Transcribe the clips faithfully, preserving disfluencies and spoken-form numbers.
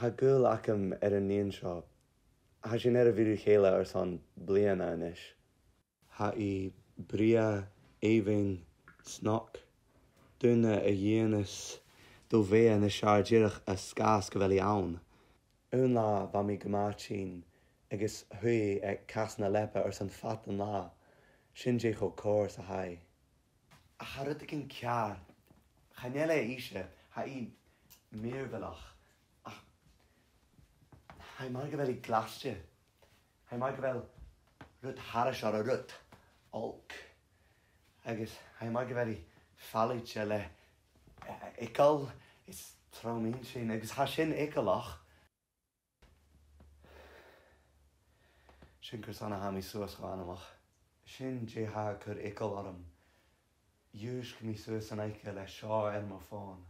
Tha gaol agam air an nighean seo. Tha sinn air a bhith ri chèile airson bliadhna a-nis. Tha i brèagha, èibhinn, snog. Duine a dhèanas do bheatha nas fheàrr dìreach a chionn 's gu bheil i ann. Aon latha bha mi gu math tinn agus shuidh i aig cas na leapa airson fad an latha. Sin dè cho còir 's a tha i. Ach tha rudeigin ceàrr. Chan eil e innse, tha i mìorbhaileach. Ach tha i mar gu bheil i glaiste. Tha i mar gu bheil rud thairis oirre, rud olc. Agus tha i mar gu bheil i fallaite le, eh, eagal is trom-inntinn, agus tha sin eagalach. Sin carson a tha mi suas cho anmoch. Sin dè tha a' cur eagal orm. Dhùisg mi suas an oidhche le seo air mo fòn.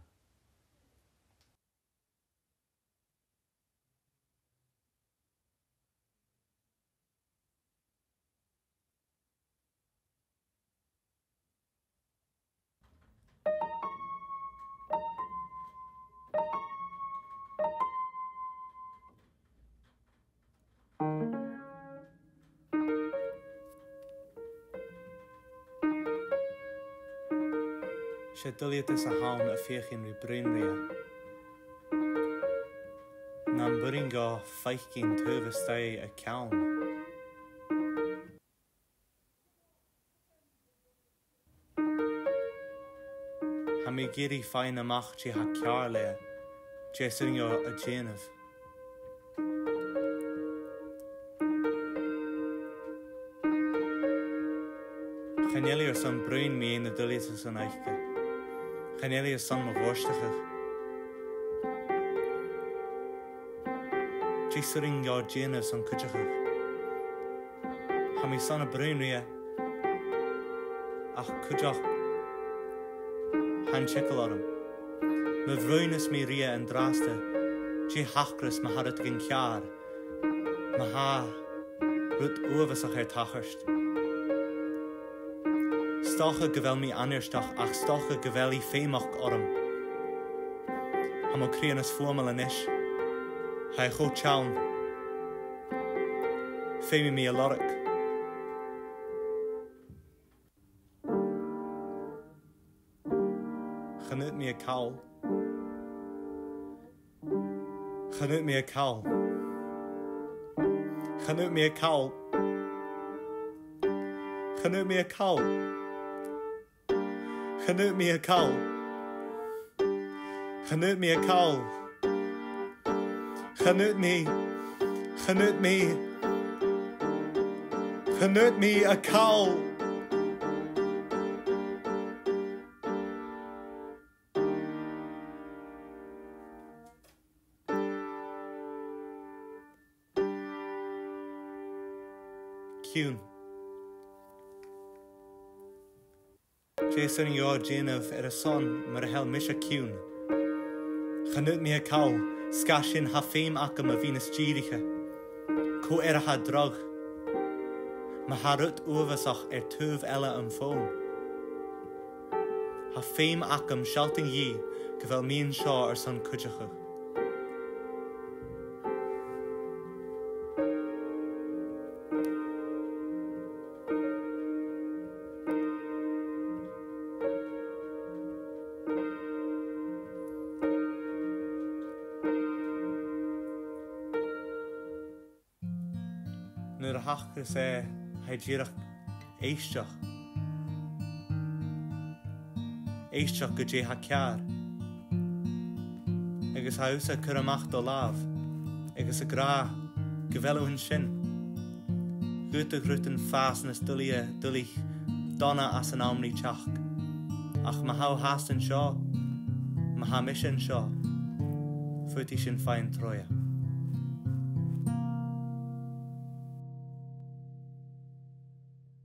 Is e duilgheadas a th' ann a' feuchainn ri bruidhinn rithe. Nam b' urrainn dhomh faicinn taobh a-staigh a ceann. Tha mi ag iarraidh faighinn a-mach dè tha ceàrr leatha, dè 's urrainn dhomh a dhèanamh. Chan eil i airson bruidhinn mu dheidhinn na duilgheadas san oidhche. Chan eil i airson mo ghòirteachadh. Dè 's urrainn dhomh a dhèanamh son cuideachadh? Tha mi son a' bruidhinn rithe, ach cuideachd tha an t-eagal orm. Ma bhruidhneas mi rithe an-dràsta, dè thachras ma tha rudeigin ceàrr, ma tha rud uabhasach air tachairt? 'S dòcha gu bheil mi an-fhoiseil, ach 's dòcha gu bheil i feumach orm. Tha mo chridhe nas fuaimeile a-nis. Tha e cho teann. Feumaidh mi a lorg. Chan fhaod mi a call. Chan fhaod mi a call. Chan fhaod mi a call. Chan fhaod mi a call. Chan fhaod mi a call. Chan fhaod mi a call. Chan fhaod mi. Chan fhaod mi. Chan fhaod mi a call. Ciùin. Dè 's urrainn dhomh a dhèanamh airson mura h-eil mise ciùin? Chan fhaod mi a call, 's ged sin tha feum agam a bhith nas dìriche. Cò air a tha dragh? Ma tha rud uabhasach air taobh eile am fòn, tha feum agam sealltainn dhi gu bheil mi an seo airson cuideachadh. Nuair a thachras e, tha e dìreach èisteachd. Èisteachd gu dè tha ceàrr. Agus tha thusa a' cur a-mach do làmh, agus ag ràdh gu bheil thu an sin. Dh'fhaodadh rudan fàs nas duilghe, duilich, dona anns an àm ri teachd. Ach ma tha thu fhathast an seo, ma tha mise an seo, faodaidh sinn faighinn troimhe.